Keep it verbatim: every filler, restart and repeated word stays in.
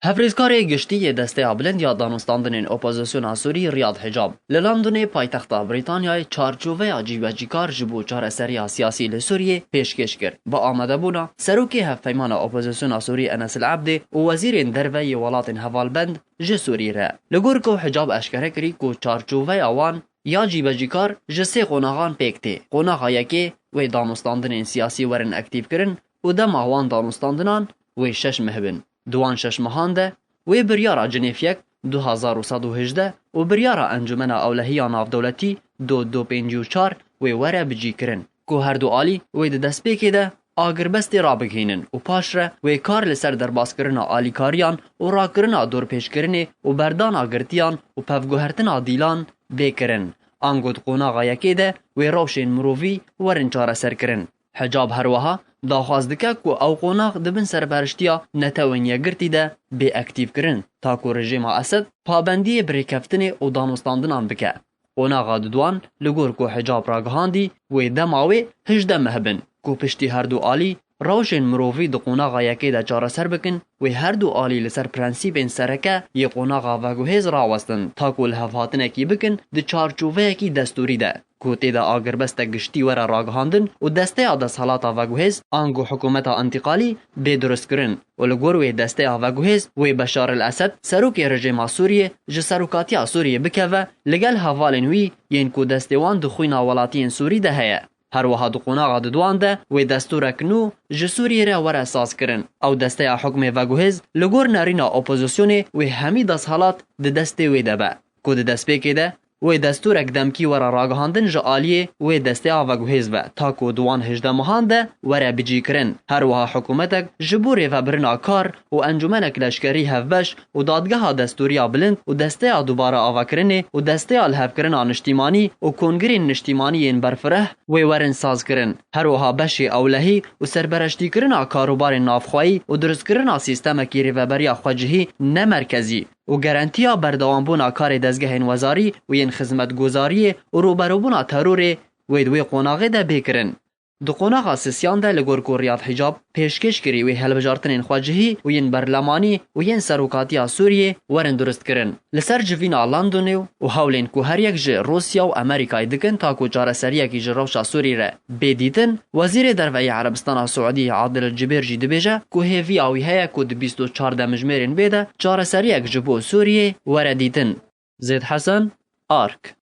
Hevrêzkarê giştî yê Desteya Bilind ya Danûstandinên Opozisyona Sûrî Riyad Hicab li Londonê paytexta Brîtanyayê çarçoveya cîbecîkar ji bo çareseriya siyasî li Sûriyê pêşkêş kir, bi amadebûna Serokê Hevpeymana Opozisyona Sûrî Enes El Ebdê û Wezîrên Derve yê welatên hevalbend ji Sûrî re. Li gor ku Hicab eşkere kirî ku çarçoveya wan ya cîbecîkar ji sê qonaxan pêk tê. Qonaxa yekê wê danûstandinên siyasî werin aktîvkirin û dema wan danûstandinan wê şeş meh bin. Di wan şeş mehan de wê biryara Cinêf yek du hezar û sed û hejdeh û biryara Encûmena Ewlehiya Navdewletî du du pêncî û çar wê were bicîkirin, ku her du alî wê di destpêkê de agirbestê rabigihînin û paşre wê kar li ser derbaskirina alîkariyan û rakirina dorpêçkirinê û berdana girtiyan û pevguhertina dîlan bê kirin. Ango di qonaxa yekê de wê rewşên mirovî werin çareserkirin. Hicab her wiha daxwaz dike ku ew qonax di bin serperiştiya Netewên Yekgirtî de bê aktîvkirin, ta ku rejîma Esed pabendiyê bi rêkeftinê û danûstandinan bike. Qonaxa diduan, li gor ku Hicab ragihandî, wê dema wê hejdeh meh bin, ku piştî her du alî rewşên mirovî di qonaxa yekê de çareser bikin, wê her du alî li ser prensîbên sereke yê qonaxa veguhêz rawestin, ta ku lihevhatinekî bikin di çarçoveyekî destûrî de, ku tê de agirbestek giştî were ragihandin û desteya desthilata veguhêz, ango hikûmeta întîqalî, bê durustkirin û li gor wê desteya veguhêz wê Beşar el Esed, serokê rejîma Sûriyê, ji serokatiya Sûriyê bikeve, li gel hevalên wî yên ku destê wan di xwîna welatiyên Sûrî de heye. Her wiha di qonaxa diduan de wê destûrek nû ji Sûriyê re were sazkirin. Ew desteya hukmê veguhêz li gor nerîna opozisyonê wê hemî desthilat di destê wê de be, ku di destpêkê de wê destûrek demkî were ragihandin ji aliyê wê desteya veguhêz ve, ta ku di wan hejdeh mehan de were bicîkirin. Her wiha hikûmetek ji bo rêvebirina kar û encûmenek leşkerî hevbeş û dadgeha destûriya bilind û desteya dubare avakirinê û desteya lihevkirina niştîmanî û kongirên niştîmanî yên berfireh wê werin sazkirin. Her wiha beşê ewlehî û serpereştîkirina karûbarên navxweyî û dirustkirina sîstemekî rêveberiya xwecihî ne merkezî û garantiya berdewambûna karê dezgehên wezarî û yên xizmetgozariyê û rûberûbûna terorê wê di wê qonaxê de bê kirin. Di qonaxa sisiyan de li gor ku Riyad Hicab pêşkêş kirî wê hilbijartinên xwecihî û yên berlemanî û yên serokatiya Sûriyê werin durustkirin. Li ser civîna Londonê û hewlên ku her yek ji Rûsya û Amerîkayê dikin ta ku çareseriyekî ji rewşa Sûrî re bê dîtin, Wezîrê Derve yê Erebistana Siûdî Adil Cibêr jî dibêje ku hêviya wî heye ku di bîst û çar demjimêrên bê de çareseriyek ji bo Sûriyê were dîtin. Zêd Hesen, Ark.